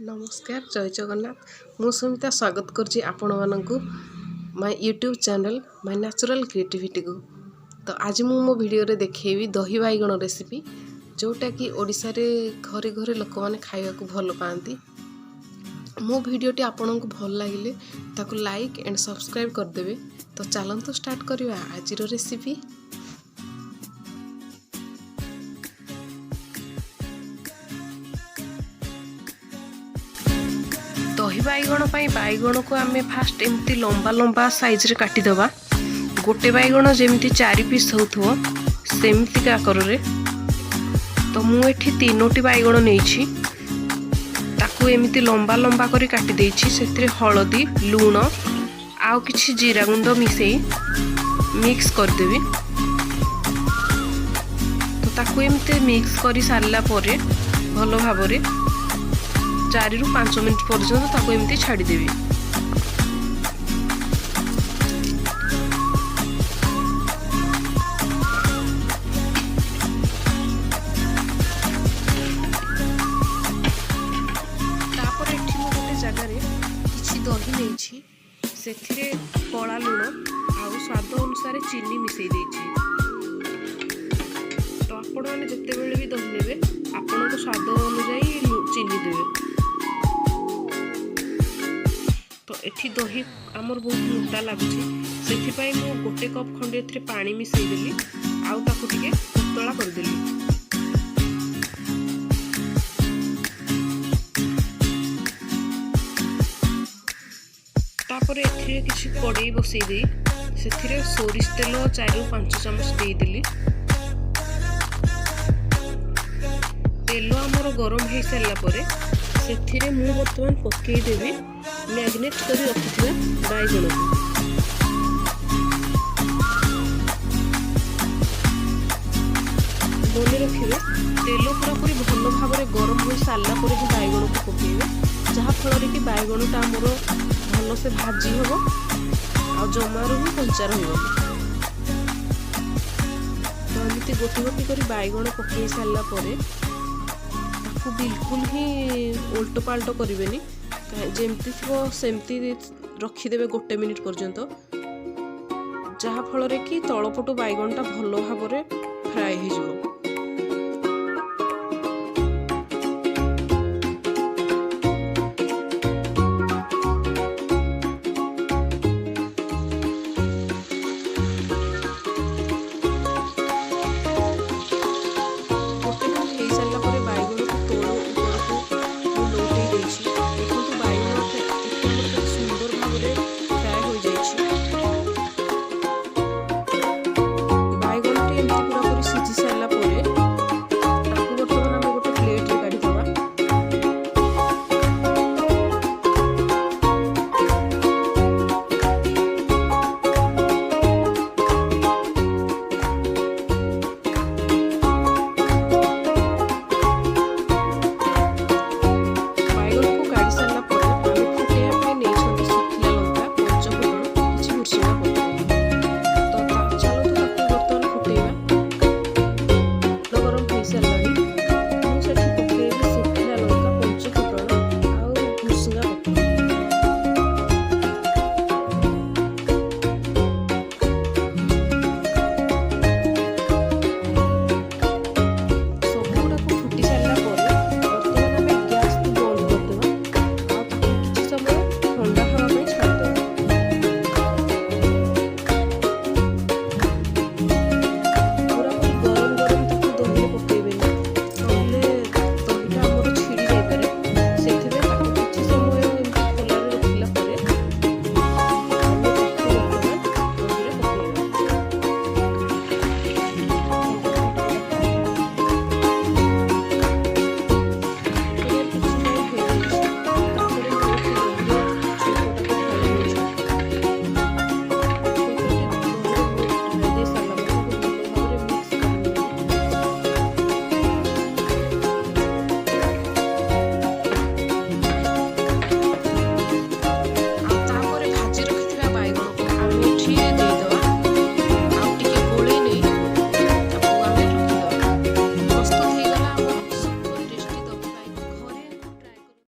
ନମସ୍କାର, ଜୟ ଜଗନ୍ନାଥ। ମୁଁ ସୁମିତା ସ୍ୱାଗତ କରୁଛି ଆପଣମାନଙ୍କୁ my YouTube channel My Natural କ୍ରିଏଟିଭିଟିକୁ। ତ ଆଜି ମୁଁ ମୋ ଭିଡ଼ିଓରେ ଦେଖେଇବି ଦହି ବାଇଗଣ ରେସିପି, ଯେଉଁଟାକି ଓଡ଼ିଶାରେ ଘରେ ଘରେ ଲୋକମାନେ ଖାଇବାକୁ ଭଲ ପାଆନ୍ତି। ମୋ ଭିଡ଼ିଓଟି ଆପଣଙ୍କୁ ଭଲ ଲାଗିଲେ ତାକୁ ଲାଇକ୍ ଆଣ୍ଡ ସବସ୍କ୍ରାଇବ୍ କରିଦେବେ। ତ ଚାଲନ୍ତୁ ଷ୍ଟାର୍ଟ କରିବା ଆଜିର ରେସିପି। ଦହି ବାଇଗଣ ପାଇଁ ବାଇଗଣକୁ ଆମେ ଫାଷ୍ଟ ଏମିତି ଲମ୍ବା ଲମ୍ବା ସାଇଜ୍ରେ କାଟିଦେବା। ଗୋଟେ ବାଇଗଣ ଯେମିତି ଚାରି ପିସ୍ ହେଉଥିବ, ସେମିତିକା ଆକାରରେ। ତ ମୁଁ ଏଠି ତିନୋଟି ବାଇଗଣ ନେଇଛି, ତାକୁ ଏମିତି ଲମ୍ବା ଲମ୍ବା କରି କାଟି ଦେଇଛି। ସେଥିରେ ହଳଦୀ, ଲୁଣ ଆଉ କିଛି ଜିରା ଗୁଣ୍ଡ ମିଶାଇ ମିକ୍ସ କରିଦେବି। ତ ତାକୁ ଏମିତି ମିକ୍ସ କରି ସାରିଲା ପରେ ଭଲ ଭାବରେ 4ରୁ 5 ମିନିଟ୍ ପର୍ଯ୍ୟନ୍ତ ତାକୁ ଏମିତି ଛାଡ଼ିଦେବି। ତାପରେ ଏଠି ମୁଁ ଗୋଟେ ଜାଗାରେ କିଛି ଦହି ନେଇଛି। ସେଥିରେ କଳା ଲୁଣ ଆଉ ସ୍ୱାଦ ଅନୁସାରେ ଚିନି ମିଶାଇ ଦେଇଛି। ତ ଆପଣମାନେ ଯେତେବେଳେ ବି ଦହି ନେବେ, ଆପଣଙ୍କ ସ୍ୱାଦ ଅନୁଯାୟୀ ଚିନି ଦେବେ। ତ ଏଠି ଦହି ଆମର ବହୁତ ମୋଟା ଲାଗୁଛି, ସେଥିପାଇଁ ମୁଁ ଗୋଟେ କପ୍ ଖଣ୍ଡେ ଏଥିରେ ପାଣି ମିଶାଇ ଦେଲି ଆଉ ତାକୁ ଟିକେ ପତଳା କରିଦେଲି। ତାପରେ ଏଥିରେ କିଛି କଡ଼େଇ ବସେଇ ଦେଇ ସେଥିରେ ସୋରିଷ ତେଲ 4ରୁ 5 ଚାମଚ ଦେଇଦେଲି। ତେଲ ଆମର ଗରମ ହେଇସାରିଲା ପରେ ସେଥିରେ ମୁଁ ବର୍ତ୍ତମାନ ପକେଇଦେବି ମ୍ୟାରିନେଟ୍ କରି ରଖିଥିବା ବାଇଗଣକୁ। ମନେ ରଖିବେ, ତେଲ ପୁରାପୁରି ଭଲ ଭାବରେ ଗରମ ହୋଇ ସାରିଲା ପରେ ହିଁ ବାଇଗଣକୁ ପକେଇବେ, ଯାହାଫଳରେ କି ବାଇଗଣଟା ଆମର ଭଲସେ ଭାଜି ହେବ ଆଉ ଜମାରୁ ବି କଞ୍ଚା ରହିବନି। ତ ଏମିତି ଗୋଟି ଗୋଟି କରି ବାଇଗଣ ପକେଇ ସାରିଲା ପରେ ତାକୁ ବିଲକୁଲ ହିଁ ଓଲଟ ପାଲଟ କରିବେନି। ଯେମିତି ଥିବ ସେମିତି ରଖିଦେବେ ଗୋଟେ ମିନିଟ୍ ପର୍ଯ୍ୟନ୍ତ, ଯାହାଫଳରେ କି ତଳପଟୁ ବାଇଗଣଟା ଭଲ ଭାବରେ ଫ୍ରାଏ ହେଇଯିବ।